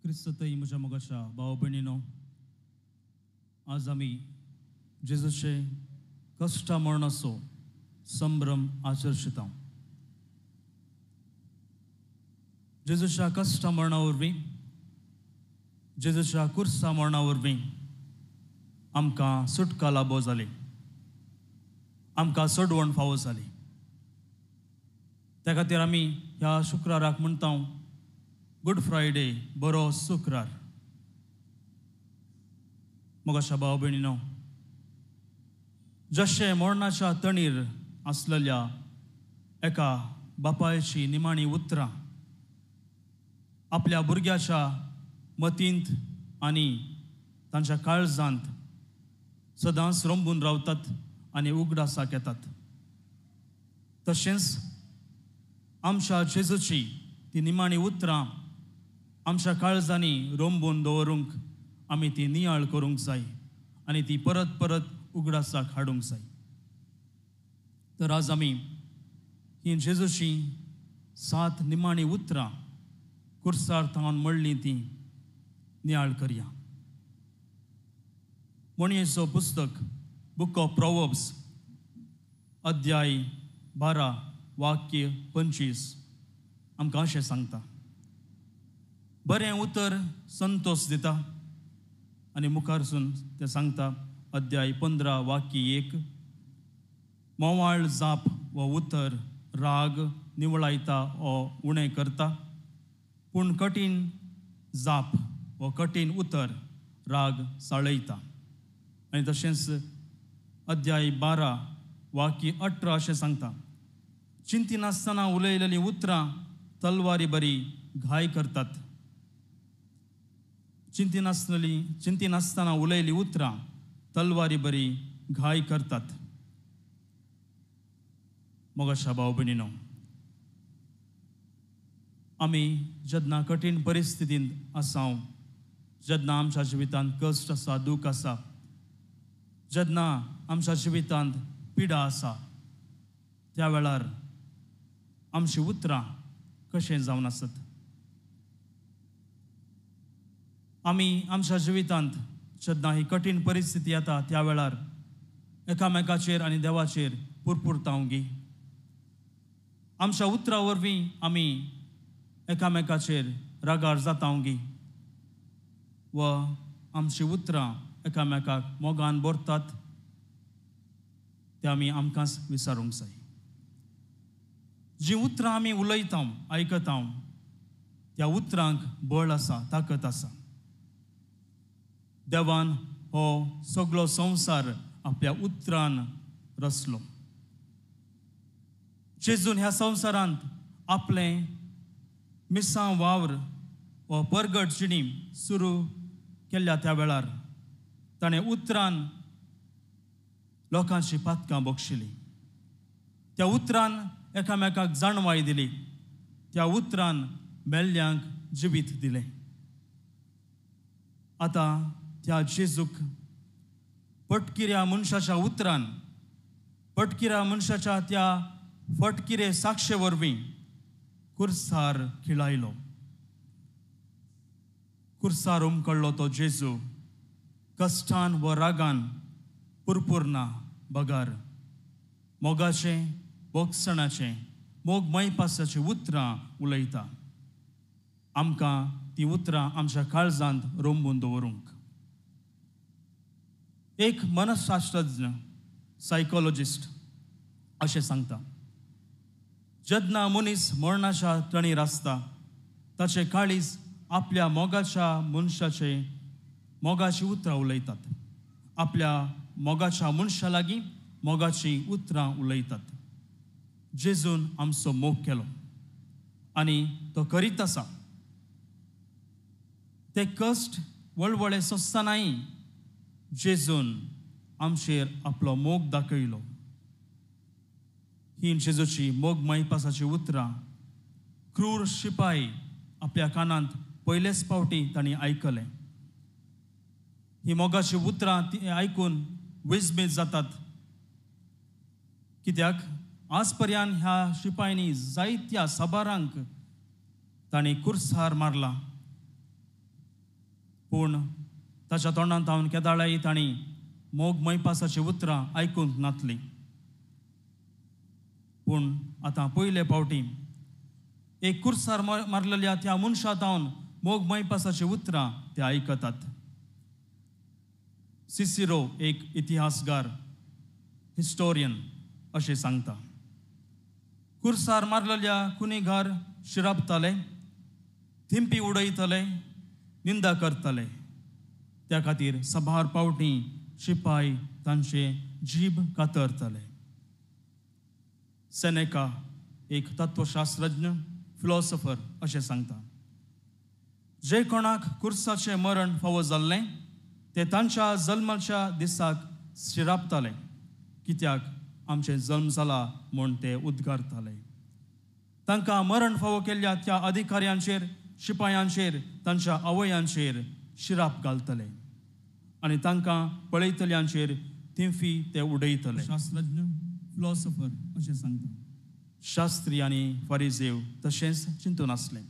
क्रिस्ततय म्हज्या मोगाच्या भाव भयणीनो, आज आमी जेजूचे कश्टा मरणाचो संभ्रम आचर्शिता. जेजूच्या कश्टा मरणा वरवीं, जेजूच्या कुर्सा मरणा वरवीं आमकां सुटका लाभो जाली, आमकां सोडवण फावो जाली. त्या खातीर आमी ह्या शुक्राराक म्हणटा गुड फ्रायडे, बरो शुक्रार. मोगाच्या भाव भयणीनो, जशें मरणाच्या तणीर आसलेल्या एका बापायची निमाणी उतरां आपल्या भुरग्याच्या मतींत आनी तांच्या काळजांत सदांच रंबून रावतात आनी उगडासाक येतात, तशेंच आमच्या जेजूची ती निमाणी उतरां आमच्या काळजांनी रोंबून दवरूंक आमी ती नियाळ करूंक जाय आनी ती परत परत उगडासाक हाडूंक जाय. तर आज आमी ही जेजूची 7 निमाणी उतरां कुर्सार थावन म्हणलीं ती नियाळ करया. म्हणयेचो पुस्तक बुक ऑफ प्रोवर्ब्स अध्याय 12 वाक्य 25 आमकां अशें सांगता, बरें उतर संतोष दिता. आनी मुखारसून तें सांगता अध्याय 15 वाक्य 1, मोवाळ जाप वो उतर राग निवळायता ओ उणें करता, पूण कठीण जाप वो कठीण उतर राग साळयता. आनी तशेंच अध्याय 12 वाक्य 18 अशें सांगता, चिंतिनासतना उलयलेलीं उतरां तलवारी बरी घाय करतात. चिंतिनासतना उलयली उतरां तलवारी बरी घाय करतात. मोगाच्या भाव भयणीनो, आमी जेन्ना कठीण परिस्थितींत आसाव, जेन्ना आमच्या जिवितांत कश्ट आसा, दूख आसा, जेन्ना आमच्या जिवितांत पिडा आसा, त्या वेळार आमची उतरां कशें जावन आसत? आमी आमच्या जिवितांत जेन्ना ही कठीण परिस्थिती येता त्या वेळार एकामेकाचेर आनी देवाचेर पुरपुरतावंगी. आमच्या उतरां वरवीं आमी एकामेकाचेर रागार जातावंगी व आमची उतरां एकामेकाक मोगान भरतात ते आमी आमकांच विचारूंक जाय. जीं उतरां आमी उलयता, आयकता, त्या उतरांक बळ आसा, ताकत आसा. देवान हो सगळो संवसार आपल्या उतरान रचलो. जेजून ह्या संवसारांत आपलें मिसां वावर वा परगट जिणी सुरू केल्ल्या त्या वेळार ताणें उतरान लोकांची पातकां बक्षिली. त्या उतरान एकामेकाक जाणवाय दिली. त्या उतरान मेल्ल्यांक जिवीत दिलें. आतां त्या जेजूक फटकिऱ्या मनशाच्या उतरान, फटकिऱ्या मनशाच्या त्या फटकिरे साक्षे वरवीं कुर्सार खिळायलो. कुर्सार उमकळ्ळो तो जेजू कश्टान व रागान पुरपुरना बगर मोगाचें, बोगसणाचें, मोग मैपासाचीं उतरां उलयता. आमकां ती उतरां आमच्या काळजांत रोंबून दवरूंक. एक मनशास्त्रज्ञ, सायकोलॉजिस्ट अशें सांगता, जेन्ना मनीस मरणाच्या तणीर आसता ताचें काळीज आपल्या मोगाच्या मनशाचे मोगाची उतरां उलयतात. आपल्या मोगाच्या मनशा लागीं मोगाचीं उतरां उलयतात. जेजून आमचो मोग केलो आनी तो करीत आसा. ते कश्ट वळवळे सोंसतनाय जेजून आमचेर आपलो मोग दाखयलो. ही जेजूची मोग मैपासाची उतरां क्रूर शिपाय आपल्या कानांत पयलेच फावटी तांणी आयकलें. ही मोगाची उतरां ती आयकून विस्मीत जातात, कित्याक आज पर्यंत ह्या शिपायांनी जायत्या साबारांक तांणी कुर्सार मारला, पूण ताच्या तोंडांत हांव केदाळाय तांणी मोग मैपासाची उतरां आयकूंक नातली. पूण आतां पयले फावटी एक कुर्सार मारलेल्या त्या मनशा तावन मोग मैपासाची उतरां ते आयकतात. सिसिरो एक इतिहासकार, हिस्टोरियन अशें सांगता, कुर्सार मारलेल्या खुनीगार शिरापताले, थिंपी उडयतले, निंदा करतले. त्या खातीर सभार पावटी शिपाय तांचे जीब कातरतले. सेनेका एक तत्वशास्त्रज्ञ, फिलॉसॉफर अशें सांगता, जे कोणाक कुर्साचें मरण फावो जाल्लें ते तांच्या जल्माच्या दिसाक शिरापताले, कित्याक आमचें जल्म जाला म्हूण ते उद्गारताले. तांकां मरण फावो केल्ल्या त्या अधिकाऱ्यांचेर, शिपायांचेर, तांच्या आवयांचेर शिराप घालतले आनी तांकां पळयतल्यांचेर थिंफी ते उडयतले. शास्त्रज्ञ, फिलॉसॉफर अशें सांगता. शास्त्री आनी फारिजेव तशेंच चिंतून आसलें.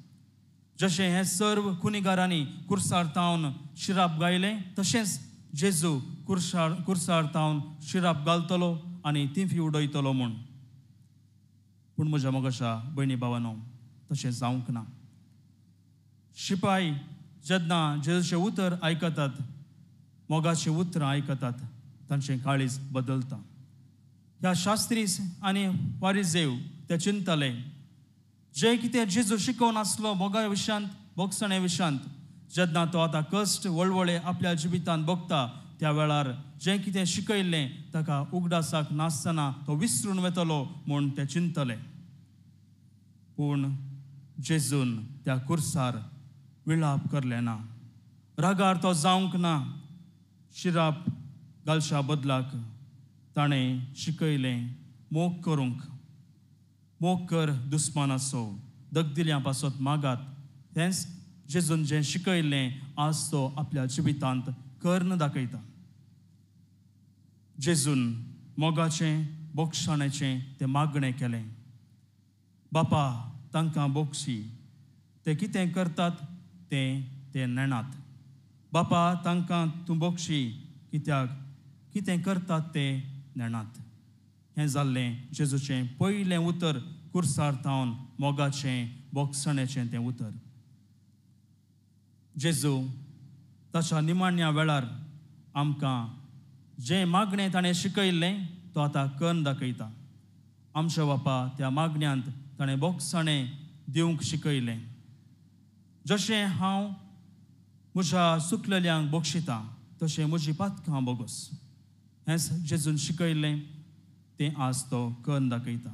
जशें हें सर्व खुनीगारांनी कुर्सार तावन शिराप गायलें, तशेंच जेजू कुर्सार तावन शिराप घालतलो आनी तिंफी उडयतलो म्हूण. पूण म्हज्या मोगाच्या भयणी भावानो, तशें जावंक ना. शिपाय जेन्ना जेजूचें उतर आयकतात, मोगाचीं उतरां आयकतात, तांचें काळीज बदलता. ह्या शास्त्री आनी फारिजेव ते चिंतले, जे कितें जेजू शिकोवन आसलो मोगा विशयांत, भोगसणे विशयांत, जेन्ना तो आतां कश्ट वळवळे आपल्या जिवितांत भोगता त्या वेळार जें कितें शिकयल्लें ताका उगडासाक नासतना तो विसरून वतलो म्हूण ते चिंतले. पूण जेजून त्या कुर्सार विळाप करलें ना, रागार तो जावंक ना. शिराप घालच्या बदलाक ताणें शिकयलें मोग करूंक. मोग कर दुस्मानाचो, दगदिल्या पासत मागात. तेंच जेजून जें शिकयल्लें आज तो आपल्या जिवितांत कर्ण दाखयता. जेजून मोगाचें, बोगसाणेचें तें मागणें केलें. बापा तांकां बोगशी, ते कितें करतात तें ते नेणात. बापा तांकां तूं बोगशी, कित्याक कितें करतात ते नेणात. हें जाल्लें जेजूचें पयलें उतर कुर्सार थावन मोगाचें, बोगसणेचें तें उतर. जेजू ताच्या निमाण्या वेळार आमकां जें मागणें ताणें शिकयल्लें तो आतां कन्न दाखयता. आमच्या बापा त्या मागण्यांत ताणें बोगसणें दिवंक शिकयलें. जशें हांव म्हज्या सुकलेल्यांक बक्षितां तशें म्हजी पातकां बोगस. हेंच जेजून शिकयल्लें तें आज तो कन्न दाखयता.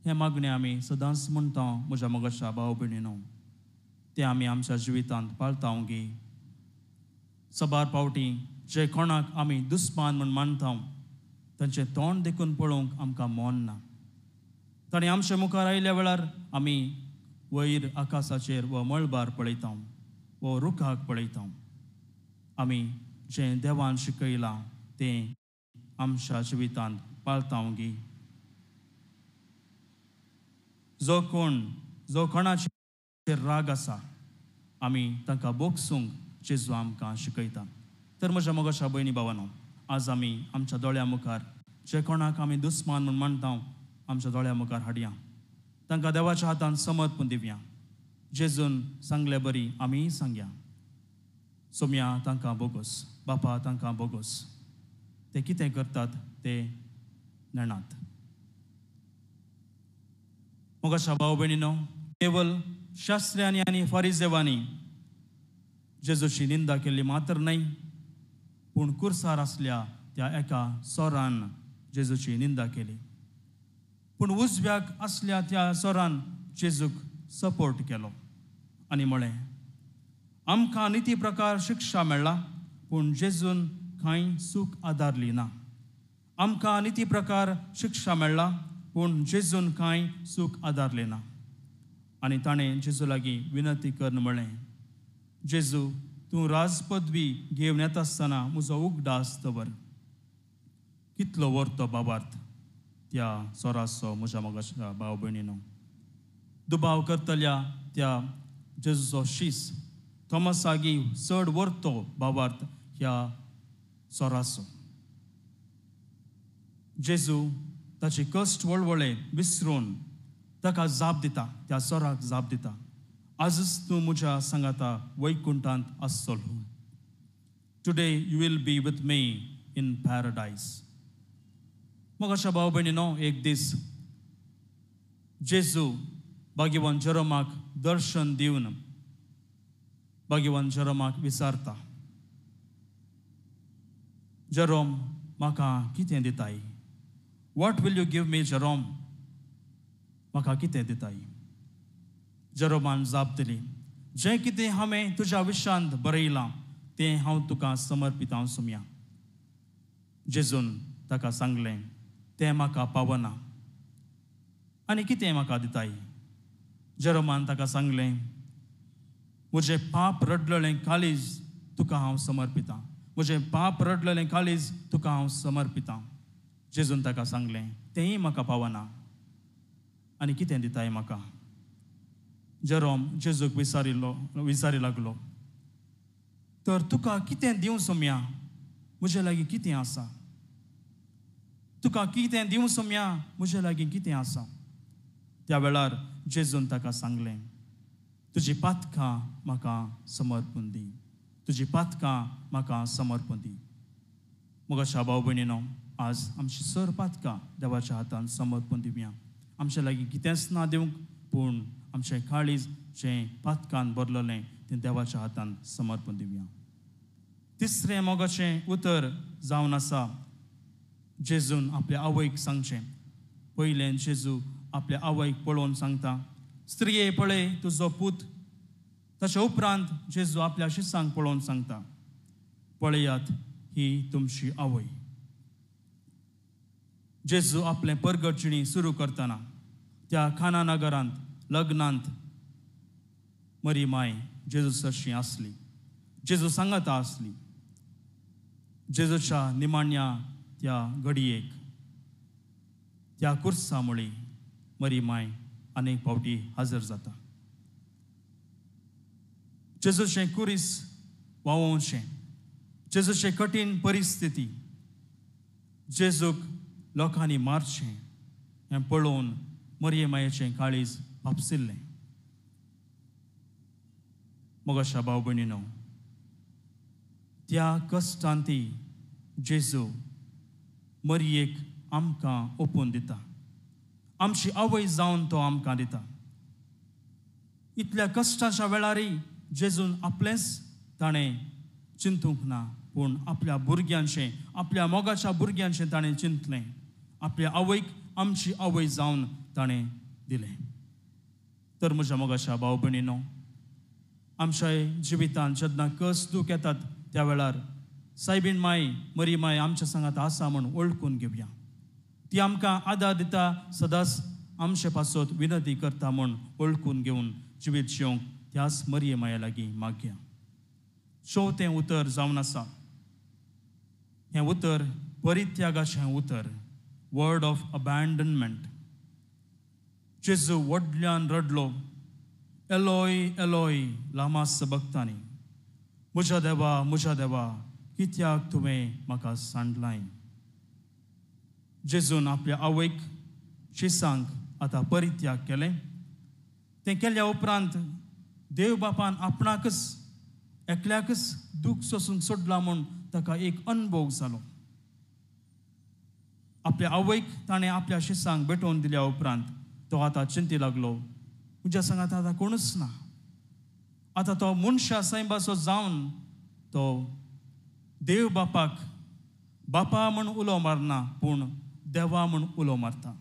हें मागणें आमी सदांच म्हणटा म्हज्या मोगाच्या भाव भयणीनो, तें आमी आमच्या जिवितांत पाळता गे. सबार पावटी जे कोणाक आमी दुस्मान म्हूण मानता तांचें तोंड देखून पळोवंक आमकां मन ना. ताणें आमच्या मुखार आयिल्ल्या वेळार आमी वयर आकाशाचेर वा मळबार पळयता वा रुखाक पळयता. आमी जें देवान शिकयलां तें आमच्या जिवितांत पाळता गे. जो कोण जो कोणाचेर राग आसा आमी तांकां बोगसूंक जेजू आमकां शिकयता. तर म्हज्या मोगाच्या भयणी भावानो, आज आमी आमच्या दोळ्या मुखार जे कोणाक आमी दुस्मान म्हूण मानता आमच्या दोळ्या मुखार हाडया, तांकां देवाच्या हातान समर्पण दिवया. जेजून सांगले बरी आमीय सांगया, सोम्या तांकां बोगस, बापा तांकां बोगस, ते कितें करतात ते नेणात. मोगाच्या भाव भयणीनो, केवल शास्त्र्यांनी आनी फारिजेवांनी जेजूची निंदा केल्ली मात्र न्हय, पूण कुर्सार आसल्या त्या एका सोरान जेजूची निंदा केली. पूण उजव्याक आसल्या त्या सोरान जेजूक सपोर्ट केलो आनी म्हळें, आमकां निती प्रकार शिक्षा मेळ्ळा, पूण जेजून कांय सूख आदारली ना. आमकां निती प्रकार शिक्षा मेळ्ळा, पूण जेजून कांय सूख आदारलें ना. आनी ताणें जेजू लागीं विनंती करून म्हळें, जेजू तूं राजपदवी घेवन येता आसतना म्हजो उगडास दवर. कितलो व्हर तो बाबार्थ त्या सोराचो म्हज्या मोगाच्या भाव भयणीनो. दुबाव करतल्या त्या जेजूचो शीस थॉमसागी चड व्हरतो भावार्थ ह्या चोराचो. जेजू ताचे कश्ट वळवळे विसरून ताका जाप दिता, त्या चोराक जाप दिता, आजच तूं म्हज्या सांगाता वैकुंठांत आसतलो. Today you will be with me in paradise. मग अशा भाव भयणीनो, एक दीस जेजू भाग्यवान जेरोमाक दर्शन दिवन भाग्यवान जेरोमाक विचारता, जेरोम म्हाका कितें दिताय? What will you give me Jerome? म्हाका कितें दिताय? जेरोमान जाप दिली, जें कितें हांवें तुज्या विशांत बरयलां तें हांव तुका समर्पितां सुमया. जेजून ताका सांगलें, तें म्हाका पावना. आनी कितें म्हाका दिताय? जेरोमान ताका सांगलें, म्हजें पाप रडलेलें काळीज तुका हांव समर्पितां, म्हजें पाप रडलेलें काळीज तुका हांव समर्पितां. जेजून ताका सांगलें, तेंय म्हाका पावना. आनी कितें दिताय म्हाका? जेरोम जेजूक विचारी लागलो, तर तुका कितें दिवं सोम्या? म्हजे लागीं कितें आसा? तुका कितें दिवं सोम्या? म्हजे लागीं कितें आसा? त्या वेळार जेजून ताका सांगलें, तुजी पातकां म्हाका समर्पून दी, तुजी पातकां म्हाका समर्पून दी. म्हज्या भाव भयणीनो, आज आमची सर पातकां देवाच्या हातान समर्पून दिवया. आमच्या लागीं कितेंच ना दिवंक, पूण आमचें काळीज जें पातकान भरलेलें तें देवाच्या हातान समर्पून दिवया. तिसरें मोगाचें उतर जावन आसा जेजून आपल्या आवयक सांगचें. पयलें जेजू आपल्या आवयक पळोवन सांगता, स्त्रिये पळय तुजो पूत. ताच्या उपरांत जेजू आपल्या शिसांक पळोवन सांगता, पळयात ही तुमची आवय. जेजू आपलें परगट जिणी सुरू करतना त्या खाना नगरांत लग्नांत मरी माय जेजू सरशी आसली, जेजू सांगाता आसली. जेजूच्या निमाण्या त्या घडयेक त्या कुर्सा मुळे मरी माय अनेक फावटी हजर जाता. जेजूचें कुरीस व्हांवोवचें, जेजूचे कठीण परिस्थिती, जेजूक लोकांनी मारचें हें पळोवन मरये मायेचें काळीज फापसिल्लें. मोगाच्या भाव भयणीनो, त्या कश्टांती जेजू मरयेक आमकां ओपून दिता, आमची आवय जावन तो आमकां दिता. इतल्या कश्टाच्या वेळारय जेजून आपलेंच ताणें चिंतूंक ना, पूण आपल्या भुरग्यांचें, आपल्या मोगाच्या भुरग्यांचें ताणें चिंतलें. आपल्या आवयक आमची आवय जावन ताणें दिलें. तर म्हज्या मोगाच्या भाव भयणीनो, आमच्या जिवितांत जेन्ना कस दूख येतात त्या वेळार सायबीण माय मरी माय आमच्या सांगात आसा म्हूण वळखून घेवया. ती आमकां आदार दिता, सदांच आमचे पासत विनंती करता म्हूण वळखून घेवन जिवीत जिवंक त्याच मरये माया लागीं मागया. चवथें उतर जावन आसा, हें उतर परित्यागाचें उतर, वर्ड ऑफ अबँडनमेंट. जेजू व्हडल्यान रडलो, एलोय एलोय लामा सबक्तानी, म्हज्या देवा म्हज्या देवा कित्याक तुवें म्हाका सांडलाय. जेजून आपल्या आवयक शिसांक आतां परित्याग केलें. तें केल्या उपरांत देव बापान आपणाकच एकल्याकच दूख सोसूंक सोडला म्हूण ताका एक अनुभव जालो. आपल्या आवयक ताणें आपल्या शिसांक भेटोवन दिल्या उपरांत तो आतां चिंती लागलो, म्हज्या सांगात आतां कोणूच ना. आतां तो मनशा सैंबाचो जावन तो देव बापाक बापा म्हूण उलो मारना, पूण देवा म्हूण उलो मारता.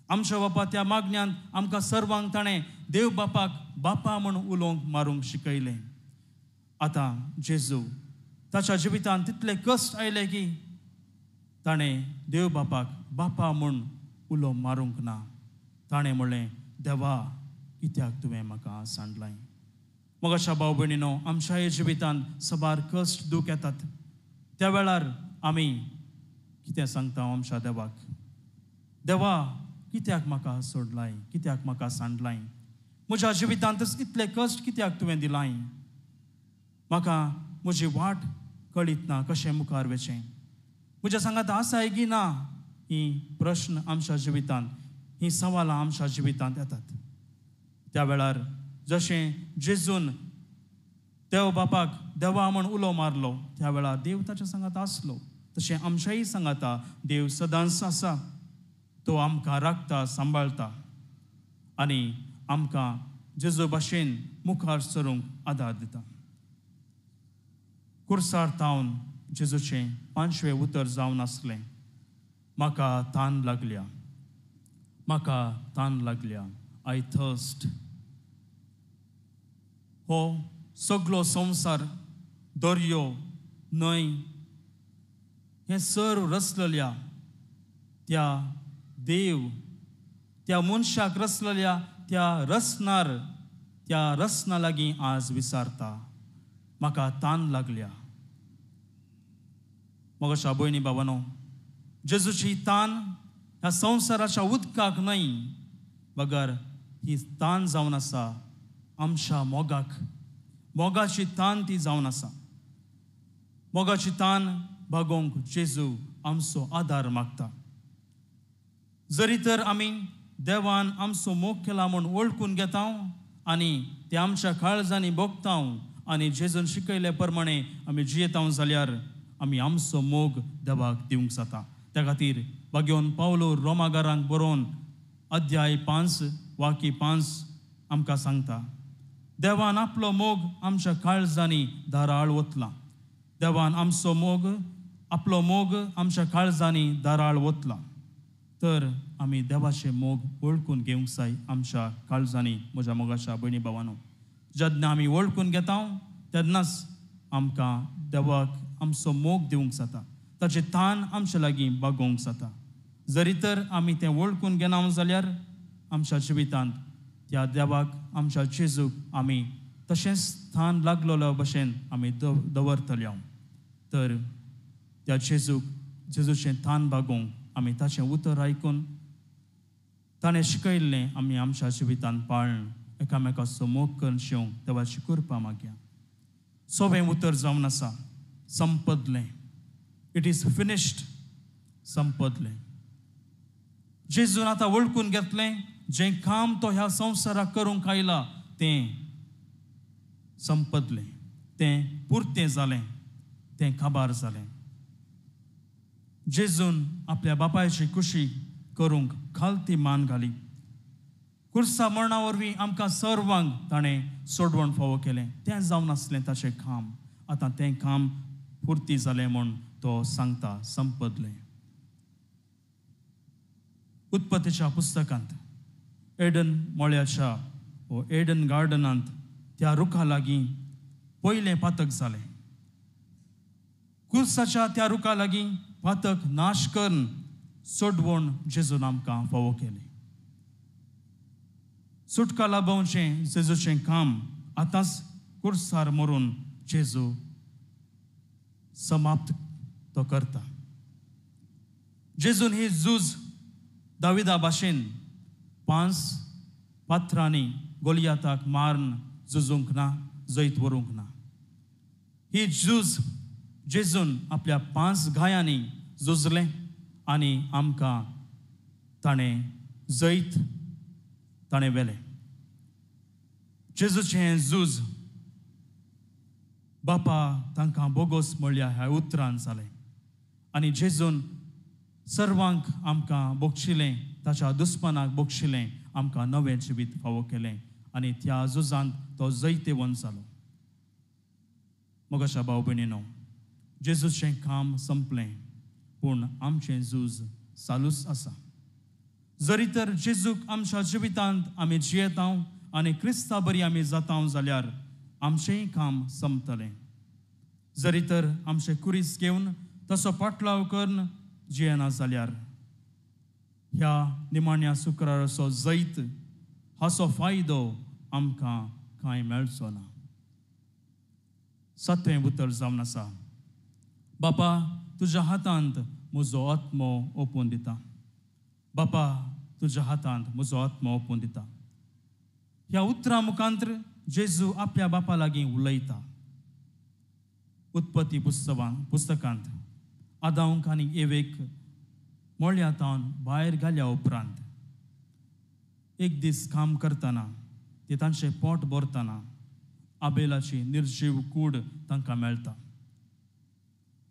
आमच्या बापा त्या मागण्यांत आमकां सर्वांक ताणें देव बापाक बापा म्हूण उलोवंक मारूंक शिकयलें. आतां जेजू ताच्या जिवितांत तितले कश्ट आयले की ताणें देव बापाक बापा म्हूण उलो मारूंक ना. ताणें म्हणलें, देवा कित्याक तुवें म्हाका सांडलाय. मोगाच्या भाव भयणीनो, आमच्या जिवितांत साबार कश्ट दूख येतात. त्या वेळार आमी कितें सांगता आमच्या देवाक, देवा कित्याक म्हाका सोडलाय, कित्याक म्हाका सांडलाय, म्हज्या जिवितांतच इतले कश्ट कित्याक तुवें दिलाय. म्हाका म्हजी वाट कळीत ना कशें मुखार वचें, म्हज्या सांगात आसाय की ना, ही प्रश्न आमच्या जिवितांत, ही सवालां आमच्या जिवितांत येतात. त्या वेळार जशें जेजून देव बापाक देवा म्हण उलो मारलो त्या वेळार देव ताच्या सांगात आसलो, तशें आमच्याय सांगाता देव सदांच आसा. तो आमकां राखता, सांबाळता आनी आमकां जेजू भाशेन मुखार सरूंक आदार दिता. कुर्सार तावन जेजूचें पांचवें उतर जावन आसलें, म्हाका तान लागल्या, म्हाका तान लागल्या, I thirst. हो सगलो संवसार, दर्यो, न्हंय हें सर्व रचलेल्या त्या देव, त्या मनशाक रचलेल्या त्या रचणार, त्या रचना लागीं आज विचारता, म्हाका तान लागल्या. मगशा भयणी बाबानो, जेजूची तान ह्या संवसाराच्या उदकाक न्हय, बगर ही तान जावन आसा आमच्या मोगाक. मोगाची तान ती जावन आसा. मोगाची तान भागोवंक जेजू आमचो आदार मागता. जरी तर आमी देवान आमचो मोग केला म्हूण वळखून घेता आनी ते आमच्या काळजांनी भोगता आनी जेजून शिकयले प्रमाणे आमी जियेता जाल्यार आमी आमचो मोग देवाक दिवंक जाता. त्या खातीर भाग्योन पावलो रोमागारांक बरोवन अध्याय 5 वाक्य 5 आमकां सांगता, देवान आपलो मोग आमच्या काळजांनी धाराळ ओतला. देवान आमचो मोग, आपलो मोग आमच्या काळजांनी धाराळ ओतला. तर आमी देवाचे मोग वळखून घेवंक जाय आमच्या काळजांनी. म्हज्या मोगाच्या भयणी भावानो, जेन्ना आमी वळखून घेता तेन्नाच आमकां देवाक आमचो मोग दिवंक जाता, ताचें तान आमच्या लागीं बागोवंक जाता. जरी तर आमी तें वळखून घेना जाल्यार आमच्या जिवितांत त्या देवाक, आमच्या जेजूक आमी तशेंच स्थान लागलेलो भशेन आमी दवरतले. तर त्या जेजूक, जेजूचें थान बागोवंक आमी ताचें उतर आयकून ताणें शिकयल्लें आमी आमच्या जिवितांत पाळन एकामेकाचो मोग करून शिवंक देवाची कृपा मागया. सोबें उतर जावन आसा, संपदलें, it is finished, संपदलें. जेजून आतां वळखून घेतलें जें काम तो ह्या संवसाराक करूंक आयला तें संपदलें, तें पुरतें जालें, तें काबार जालें. जेजून आपल्या बापायची खुशी करूंक खालती मान घाली. कुर्सा मरणा वरवीं आमकां सर्वांक ताणें सोडवण फावो केलें. तें जावन आसलें ताचें काम. आतां तें काम पुर्ती जालें म्हूण तो सांगता, संपदलें. उत्पत्तीच्या पुस्तकांत एडन मळ्याच्या वो एडन गार्डनांत त्या रुखा लागीं पयलें पातक जालें. कुर्साच्या त्या रुखा लागीं पातक नाश करून सोडवण जेजून आमकां फावो केलें. सुटका लाभोवचें जेजूचें काम आतांच कुर्सार मरून जेजू समाप्त तो करता. जेजून ही झूज दाविदा भाशेन 5 पात्रांनी गोलियाताक मारून झुजूंक ना, जैत व्हरूंक ना. ही झूज जेजून आपल्या 5 घायांनी झुजलें आनी आमकां ताणें जैत ताणें व्हेलें. जेजूचें हें झूज बापा तांकां बोगोस म्हळ्यार ह्या उतरान जालें आनी जेजून सर्वांक आमकां बोगशिलें, ताच्या दुस्मानाक बोगशिलें, आमकां नवें जिवीत फावो केलें आनी त्या झुजांत तो जैतेवंत जालो. मोगाच्या भाव भयणीनो, जेजूचें काम संपलें पूण आमचें झूज चालूच आसा. जरी तर जेजूक आमच्या जिवितांत आमी जियेता आनी क्रिस्ता बरी आमी जाता जाल्यार आमचेंय काम संपतलें. जरी तर आमचें कुरीस घेवन तसो पाटलाव करून जियेना जाल्यार ह्या निमाण्या शुक्राराचो जैत हाचो फायदो आमकां कांय मेळचो ना. सत्वें उतर जावन आसा, बापा तुज्या हातांत म्हजो आत्मो ओपून दिता. बापा तुज्या हातांत म्हजो आत्मो ओपून दिता. ह्या उतरां मुखांतर जेजू आपल्या बापा लागीं उलयता. उत्पत्ती पुस्तकांत आदांक आनी एवेक मळ्या तावन भायर घाल्या उपरांत एक दीस काम करतना ते तांचें पोट भरतना आबेलाची निर्जीव कूड तांकां मेळटा.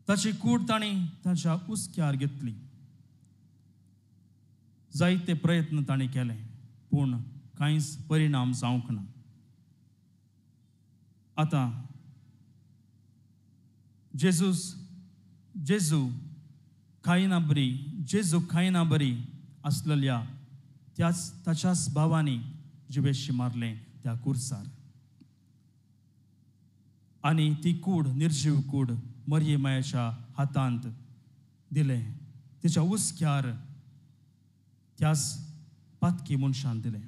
ताची कूड तांणी ताच्या हुस्क्यार घेतली. जायते प्रयत्न तांणी केले पूण कांयच परिणाम जावंक ना. आतां जेजू खायना बरी जेजू खायना बरी आसलेल्या त्याच ताच्याच भावांनी जिवेशी मारलें त्या कुर्सार आनी ती कूड निर्जीव कूड मरये मायाच्या हातांत दिलें. तिच्या हुस्क्यार त्याच पातकी मनशान दिलें.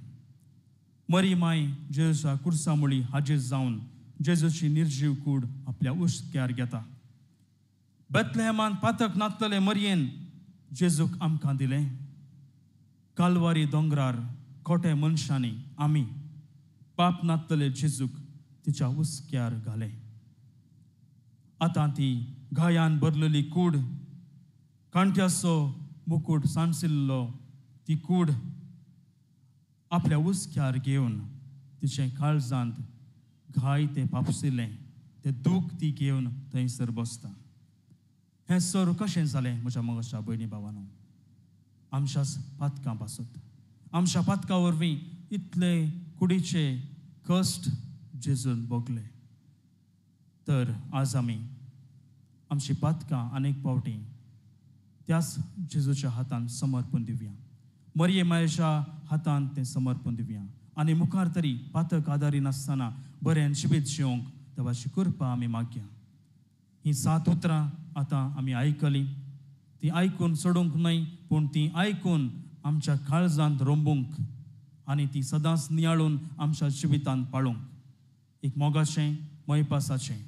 मरी माय जेजूच्या कुर्सा मुळी हाजीर जावन जेजूची निर्जीव कूड आपल्या हुस्क्यार घेता. बेथलेहमान पातक नातलेले मरयेन जेजूक आमकां दिलें. कालवारी दोंगरार खोटे मनशांनी आमी पाप नातलेले जेजूक तिच्या हुस्क्यार घालें. आतां ती घायान भरलेली कूड, कांट्याचो मुकूट सांडशिल्लो ती कूड आपल्या हुस्क्यार घेवन तिचें काळजांत घाय तें पापशिल्लें तें दूख ती घेवन थंयसर बसता. हें सर्व कशें जालें म्हज्या मोगाच्या भयणी भावानो? आमच्याच पातकां पासत, आमच्या पातकां वरवीं इतले कुडीचे कश्ट जेजून भोगले. तर आज आमी आमची पातकां अनेक पावटी त्याच जेजूच्या हातान समर्पण दिवया, मरये मायेच्या हातान तें समर्पण दिवया आनी मुखार तरी पातक आदारी नासतना बरें जिवीत जिवंक देवाची कृपा आमी मागया. हीं 7 उतरां आतां आमी आयकलीं, ती आयकून सोडूंक न्हय पूण ती आयकून आमच्या काळजांत रोंबूंक आनी ती सदांच नियाळून आमच्या जिवितांत पाळूंक एक मोगाचें मोयपासाचें